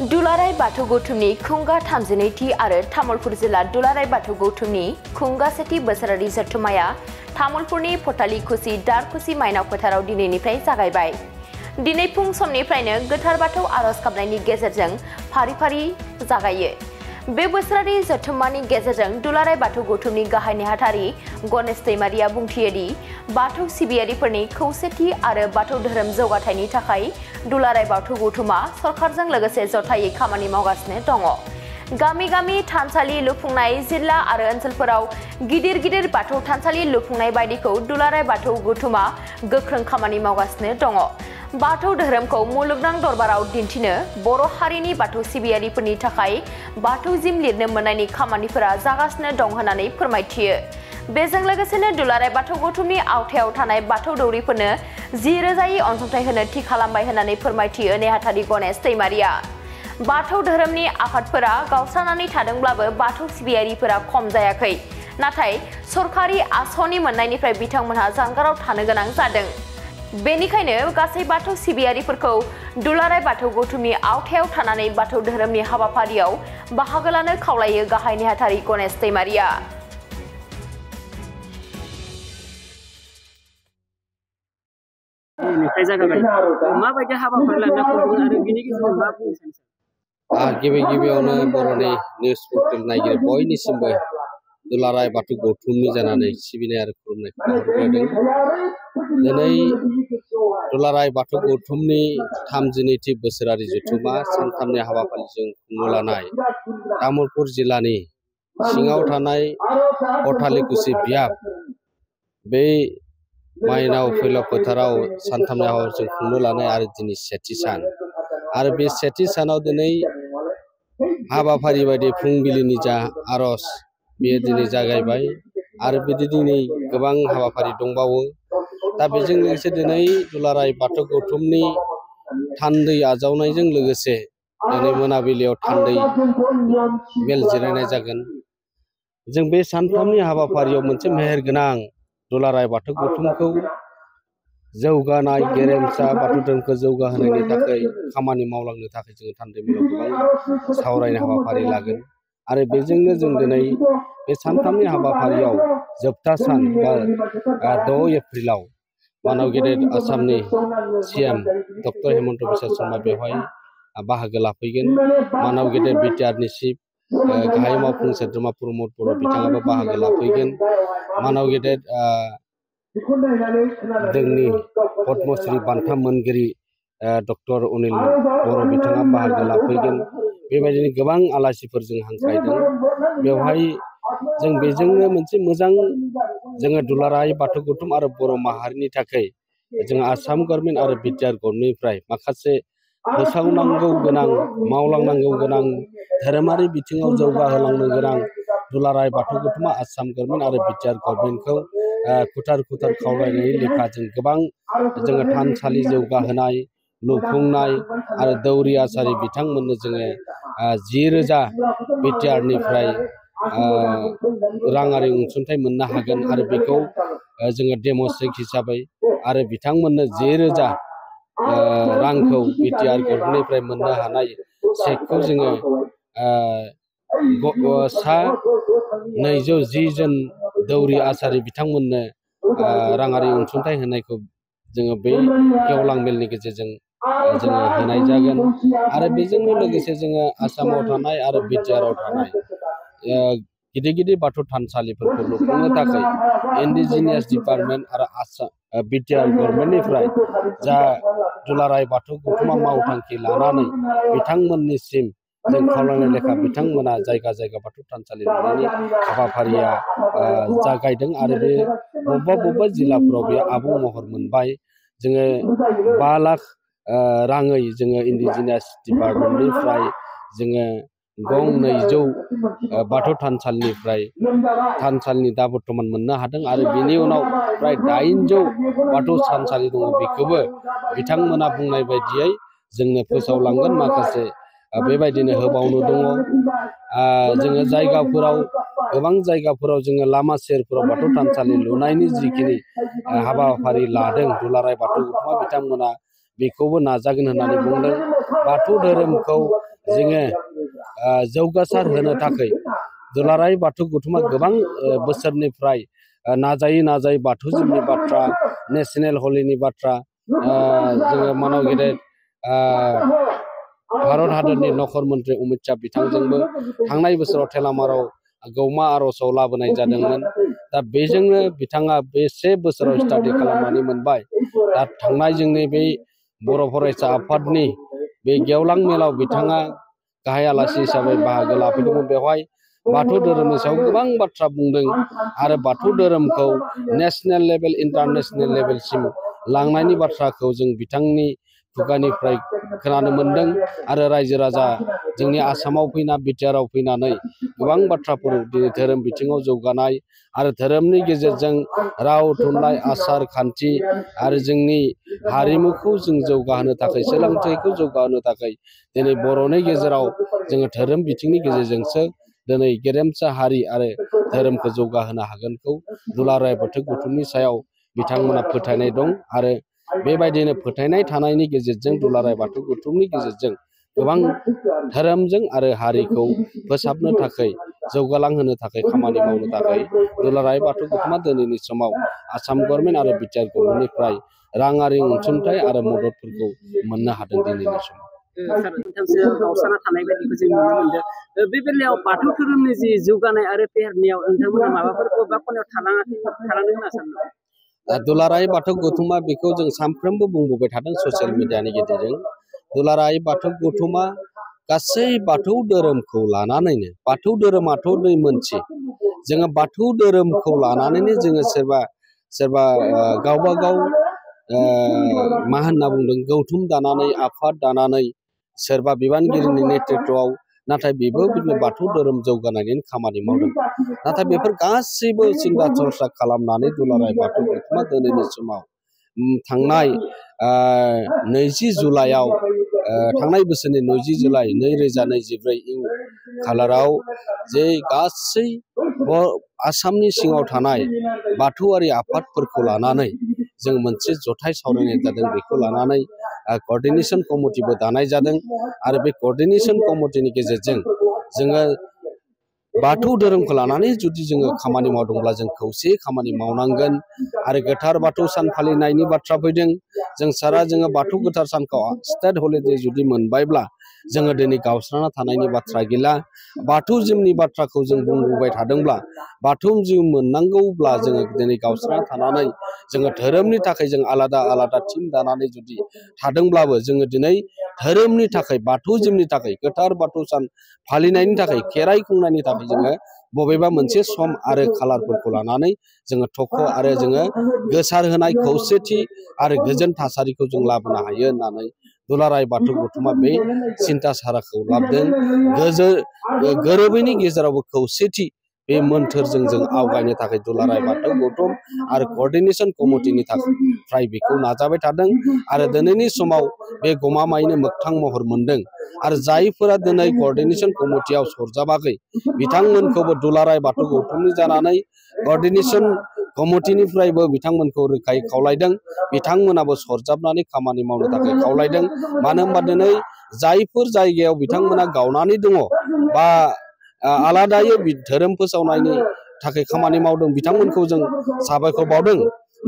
दुलाराय बाथौ गौथुमनि खुंगा 32थि आरो तामुलपुर जिल्ला दुलाराय बाथौ गौथुमनि खुंगा 1थि बोसोरारि जथुम्माया तामुलपुरनि फटालिकुसि दारकुसि माइनाव फोथाराव दिनैनिफ्राय जागायबाय। दिनै फुं समनिफ्रायनो गोथार बाथौ आरज गाबनायनि गेजेरजों फारि-फारि जागायो। बे बोसोरारि जथुम्मानि गेजेरजों दुलाराय बाथौ गौथुमनि गाहाय नेहाथारि गणेश दैमारिया बुंथियो दि बाथौ सिबियारिफोरनि खौसेथि आरो बाथौ धोरोम जौगाथायनि थाखाय दुलाराय बाथौ गौथुमा सरकारजों लोगोसे जथायै खामानि मावगासिनो दङ। गामि-गामि थानसालि लुफुंनाय, जिल्ला आरो ओनसोलफोराव गिदिर बाथौ थानसालि लुफुंनाय बायदिखौ दुलाराय बाथौ गौथुमा गोख्रों खामानि मावगासिनो दङ। बाथौ धोरोमखौ मुलुगनां दरबाराव दिन्थिनो बर' हारिनि बाथौ सिबियारिफोरनि थाखाय बाथौ जिम लिरनो मोननायनि खामानिफोरा जागासिनो दं होननानै फोरमायथियो। बेजों लोगोसेनो दुलाराय बाथौ गौथुमनि आवथायाव थानाय बाथौ दौरिफोरनो 10,000 अनसुंथाइ होनो थि खालामबाय होननानै फोरमायथियो नेहाथारि गणेश दैमारिया। बाथौ धोरोमनि आफादफोरा गावस्रानानै थादोंब्लाबो बाथौ सिबियारिफोरा खम जायाखै। नाथाय सरकारि आसनि मोननायनिफ्राय बिथांमोनहा जानगाराव थानो गोनां जादों। बेनिखायनो गासै बाथौ सिबियारिफोरखौ दुलाराय बाथौ गौथुमनि आवथायाव थानानै बाथौ धोरोमनि हाबाफारियाव बाहागो लानो खावलायो गाहाय नेहाथारि गणेश दैमारिया। माबायदि हाबाफारि लानो फैदों आरो बिनि गेजेरजों मा बुंनो सानो? गिबियावनो बर'नि निउस पर्टेल नायगिरि बयनिसिमबो दुलाराय बाथौ गौथुमनि जानानै सिबिनाय आरो खुलुमनायखौ बावहरग्रोदों। दिनै दुलाराय बाथौ गौथुमनि 32थि बोसोरारि जथुम्मा सानथामनि हाबाफारिजों खुंनो लानाय तामुलपुर जिल्लानि सिङाव थानाय फटालिकुसि बियाब बे माइनाव फैलाव फोथाराव सानथामनि हाबाफारिजों खुंनो लानाय आरो दिनै सेथि सान। आरो बे सेथि सानाव दिनै हाबाफारि बायदि फुंबिलिनि जा आरज बेयो दिनै जागायबाय आरो बिदि दिनै गोबां हाबाफारि दंबावो। दा बेजों लोगोसे दिनै दुलाराय बाथौ गौथुमनि थान्दै आजावनायजों लोगोसे दिनै मोनाबिलियाव थान्दै मेल जिरायनाय जागोन। जों बे सानथामनि हाबाफारियाव मोनसे मेहेरगोनां दुलाराय बाथौ गौथुमखौ जौगानाय गेरेमसा बाथौ धोरोमखौ जौगाहोनायनि थाखाय खामानि मावलांनो थाखाय जोङो थान्दै मेलाव गोबां सावरायनाय हाबाफारि लागोन। आरो बेजोंनो जों दिनै बे सानथामनि हाबाफारियाव जोबथा सान बा 6 एप्रिलाव मानाव गेदेर आसामनि CM डक्टर हेमन्त बिश्व शर्मा बेवहाय बाहागो लाफैगोन। मानाव गेदेर बिटिआरनि चिफ गाहाय मावफुं सोद्रोमा प्रमद बर' बिथाङाबो बाहागो लाफैगोन। मानाव गेदेर जोंनि पद्मश्री बान्था मोनगिरि डक्टर अनिल बर' बिथाङा बाहागो लाफैगोन। बेबायदिनो गोबां आलासिफोर जों हांख्रायदों। बेवहाय जों बेजोंनो मोनसे मोजां जोङो दुलाराय बाथौ गौथुम आरो बर' माहारिनि थाखाय जों आसाम गभर्नमेन्ट आरो बिटिआर गभर्नमेन्टनिफ्राय माखासे फोसावनांगौ गोनां, मावलांनांगौ गोनां, धोरोमारि बिथिङाव जौगाहोलांनो गोनां दुलाराय बाथौ गौथुमा आसाम गभर्नमेन्ट आरो बिटिआर गभर्नमेन्टखौ खुथार खावलायनायनि लेखा जों गोबां जोङो थानसालि जौगाहोनाय, लुफुंनाय आरो दौरि आसारि बिथांमोननो जोङो 10,000 बिटिआरनिफ्राय राङारि अनसुंथाइ मोननो हागोन। आरो बेखौ जोङो डेम'स्ट्रेट हिसाबै आरो बिथांमोननो 10,000 रांखौ बिटिआर गभर्नमेन्टनिफ्राय मोननो हानाय चेकखौ जोङो 210 जन दौरि आसारि बिथांमोननो राङारि अनसुंथाइ होनायखौ जोङो बे गेवलां मेलनि गेजेरजों जोङो होनाय जागोन। आरो बेजोंनो लोगोसे जोङो आसामाव थानाय आरो बिटिआरआव थानाय गिदिर बाथौ थानसालिफोरखौ लुफुंनो थाखाय इन्डिजिनियास डिपार्टमेन्ट आरो बिटिआर गभर्नमेन्टनिफ्राय जा दुलाराय बाथौ गौथुमा मावथांखि लानानै बिथांमोननिसिम जों खावलायनाय लेखा बिथांमोना जायगा बाथौ थानसालि लुनायनि हाबाफारिया जागायदों। आरो बे बबेबा जिल्लाफोराव बेयो आबुं महर मोनबाय। जोङो 5 लाख राङै जोङो इन्डिजिनियास डिपार्टमेन्टनिफ्राय जोङो गं 200 बाथौ थानसालिनिफ्राय थानसालिनि दा बर्थमान मोननो हादों। आरो बेनि उनाव प्राय 800 बाथौ थानसालि दङ। बेखौबो बिथांमोना बुंनाय बायदियै जोंनो फोसावलांगोन। माखासे बेबायदिनो होबावनो दङ। जोङो जायगाफोराव गोबां जायगाफोराव जोङो लामा सेरफोराव बाथौ थानसालि लुनायनि जिखिनि हाबाफारि लादों दुलाराय बाथौ गौथुमा बिथांमोना बेखौबो नाजागोन होननानै बुंदों। बाथौ धोरोमखौ जोङो जौगासार होनो थाखाय दुलाराय बाथौ गौथुमा गोबां बोसोरनिफ्राय नाजायै बाथौजोंनि बाथ्रा नेशनेल हलिनि बाथ्रा जोङो मानाव गेदेर भारत हादरनि नखर मन्त्रि अमित शाह बिथांजोंबो थांनाय बोसोराव थेलामाराव गौमा आर'जआव लाबोनाय जादोंमोन। दा बेजोंनो बिथाङा बेसे बोसोराव स्टाडि खालामनानै मोनबाय। दा थांनाय जोंनि बे बर' फरायसा आफादनि बे गेवलां मेलाव बिथाङा गाहाय आलासि हिसाबै बाहागो लाफैदोंमोन। बेवहाय बाथौ धोरोमनि सायाव गोबां बाथ्रा बुंदों आरो बाथौ धोरोमखौ नेशनेल लेभेल इन्टारनेशनेल लेभेलसिम लांनायनि बाथ्राखौ जों बिथांनि खुगानिफ्राय खोनानो मोन्दों आरो रायजो राजा जोंनि आसामाव फैना बिटिआरआव फैनानै गोबां बाथ्राफोर दिनै धोरोम बिथिङाव जौगानाय आरो धोरोमनि गेजेरजों राव थुनलाइ आसार खान्थि आरो जोंनि हारिमुखौ जों जौगाहोनो थाखाय सोलोंथाइखौ जौगाहोनो थाखाय दिनै बर'नि गेजेराव जोङो धोरोम बिथिंनि गेजेरजोंसो दिनै गेरेमसा हारि आरो धोरोमखौ जौगाहोनो हागोनखौ दुलाराय बाथौ गौथुमनि सायाव बिथांमोना फोथायनाय दं आरो बेबायदिनो फोथायनाय थानायनि गेजेरजों दुलाराय बाथौ गौथुमनि गेजेरजों गोबां धोरोमजों आरो हारिखौ फोसाबनो थाखाय जौगालांहोनो थाखाय खामानि मावनो थाखाय दुलाराय बाथौ गौथुमा दिनैनि समाव आसाम गभर्नमेन्ट आरो बिटिआर गभर्नमेन्टनिफ्राय राङारि अनसुंथाइ आरो मददफोरखौ मोननो हादों दिनैनि समाव। मोनथामसो गावस्राना थानाय बायदिखौ जों नुनो मोनदों। बे बेलायाव बाथौ धोरोमनि जि जौगानाय आरो फेहेरनायाव नोंथांमोना माबाफोर बबेबा खनायाव थालांदों होनना सानो? दुलाराय बाथौ गौथुमा बेखौ जों सानफ्रोमबो बुंबोबाय थादों ससियेल मिडियानि गेजेरजों। दुलाराय बाथौ गौथुमा गासै बाथौ धोरोमखौ लानानैनो बाथौ धोरोमाथ' मोनसे जोङो बाथौ धोरोमखौ लानानैनो जोङो सोरबा गावबा गाव मा होनना बुंदों गौथुम दानानै आफाद दानानै सोरबा बिबानगिरिनि नेतृत्वआव नाथाय बेबो बाथौ धोरोम जौगानायनि खामानि मावदों। नाथाय बेफोर गासैबो सिन्था चर्चा खालामनानै दुलाराय बाथौ गौथुमा दिनैनि समाव थांनाय 20 जुलाइआव थांनाय बोसोरनि 20 जुलाइ 2024 खालाराव जे गासै आसामनि सिङाव थानाय बाथौआरि आफादफोरखौ लानानै जों मोनसे जथाय सावरायनाय जादों। बेखौ लानानै क'र्डिनेशन कमिटिबो दानाय जादों आरो बे क'र्डिनेशन कमिटिनि गेजेरजों जोङो बाथौ धोरोमखौ लानानै जुदि जोङो खामानि मावदोंब्ला जों खौसे खामानि मावनांगोन आरो गोथार बाथौ सान फालिनायनि बाथ्रा फैदों। जों सारा जोङो बाथौ गोथार सानखौ स्टेट हलिडे जुदि मोनबायब्ला जोङो दिनै गावस्राना थानायनि बाथ्रा गैला। बाथौ जिउनि बाथ्राखौ जों बुंबोबाय थादोंब्ला बाथौ जिउ मोननांगौब्ला जोङो दिनै गावस्राना थानानै जोङो धोरोमनि थाखाय जों आलादा आलादा टिम दानानै जुदि थादोंब्लाबो जोङो दिनै धोरोमनि थाखाय बाथौ जिउनि थाखाय गोथार बाथौ सान फालिनायनि थाखाय खेराइ खुंनायनि थाखाय जोङो बबेबा मोनसे सम आरो खालारफोरखौ लानानै जोङो थख' आरो जोङो गोसार होनाय खौसेथि आरो गोजोन थासारिखौ जों लाबोनो हायो होननानै दुलाराय बाथौ गौथुमा बे सिन्था साराखौ लाबोदों। गोरोबैनि गेजेरावबो खौसेथि बे मोन्थोरजों जों आवगायनो थाखाय दुलाराय बाथौ गौथुम आरो क'र्डिनेशन कमिटिनि थाखाय बेखौ नाजाबाय थादों आरो दिनैनि समाव बे गमामायैनो मोगथां महर मोनदों आरो जायफोरा दिनै क'र्डिनेशन कमिटियाव सरजाबाखै बिथांमोनखौबो दुलाराय बाथौ गौथुमनि जानानै क'र्डिनेशन कमिटिनिफ्रायबो बिथांमोनखौ रोखायै खावलायदों। बिथांमोनाबो सरजाबनानै खामानि मावनो थाखाय खावलायदों। मानो होनबा दिनै जायफोर जायगायाव बिथांमोना गावनानै दङ बा आलादायै धोरोम फोसावनायनि थाखाय खामानि मावदों बिथांमोनखौ जों साबायखर बावदों।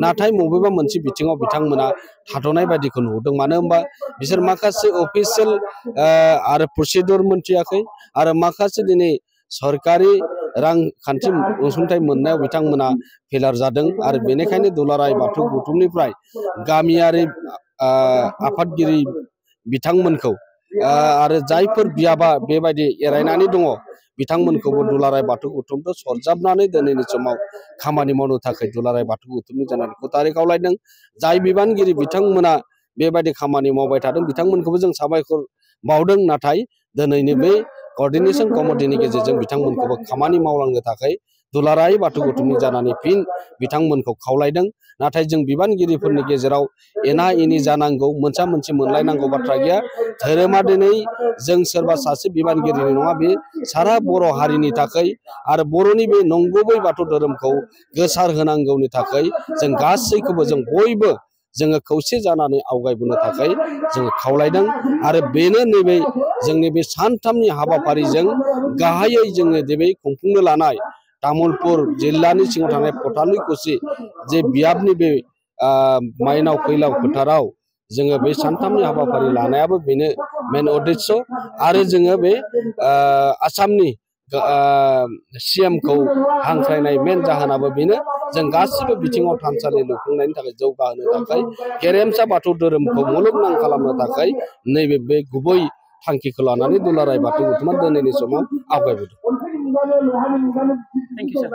नाथाय बबेबा मोनसे बिथिङाव बिथांमोना थाद'नाय बायदिखौ नुदों। मानो होनबा बिसोर माखासे अफिसियेल आरो प्रसिडिउर मोनथियाखै आरो माखासे दिनै सरकारि रांखान्थि अनसुंथाइ मोननायाव बिथांमोना फेलार जादों आरो बेनिखायनो दुलाराय बाथौ गौथुमनिफ्राय गामियारि आफादगिरि बिथांमोनखौ आरो जायफोर बियाबा बेबायदि एरायनानै दङ बिथांमोनखौबो दुलाराय बाथौ गौथुमखौ सरजाबनानै दिनैनि समाव खामानि मावनो थाखाय दुलाराय बाथौ गौथुमनि जानानै खौथारै खावलायदों। जाय बिबानगिरि बिथांमोना बेबायदि खामानि मावबाय थादों बिथांमोनखौबो जों साबायखर बावदों। नाथाय दिनैनि बे क'र्डिनेशन कमिटिनि गेजेरजों बिथांमोनखौबो खामानि मावलांनो थाखाय दुलाराय बाथौ गौथुमनि जानानै फिन बिथांमोनखौ खावलायदों। नाथाय जों बिबानगिरिफोरनि गेजेराव एना एनि जानांगौ मोनसे मोनलायनांगौ बाथ्रा गैया। धोरोमा दिनै जों सोरबा सासे बिबानगिरिनि नङा, बे सारा बर' हारिनि थाखाय आरो बर'नि बे नंगुबै बाथौ धोरोमखौ गोसार होनांगौनि थाखाय जों गासैखौबो जों बयबो जोङो खौसे जानानै आवगायबोनो थाखाय जोङो खावलायदों आरो बेनो नैबे जोंनि बे सानथामनि हाबाफारिजों गाहायै जोङो बे खुंफुंनो लानाय तामुलपुर जिल्लानि सिङाव थानाय पटालिकुसि जे बियाबनि बे माइनाव फैलाव फोथाराव जोङो बे सानथामनि हाबाफारि लानायाबो बेनो मेन उद्देश्य आरो जोङो बे आसामनि CM खौ हांख्रायनाय मेन जाहोनाबो बेनो जों गासिबो बिथिङाव थानसालि लुफुंनायनि थाखाय जौगाहोनो थाखाय गेरेमसा बाथौ धोरोमखौ मुलुगनां खालामनो थाखाय नैबे बे गुबै थांखिखौ लानानै दुलाराय बाथौ गौथुमा दिनैनि समाव आवगायबोदों। Thank you sir.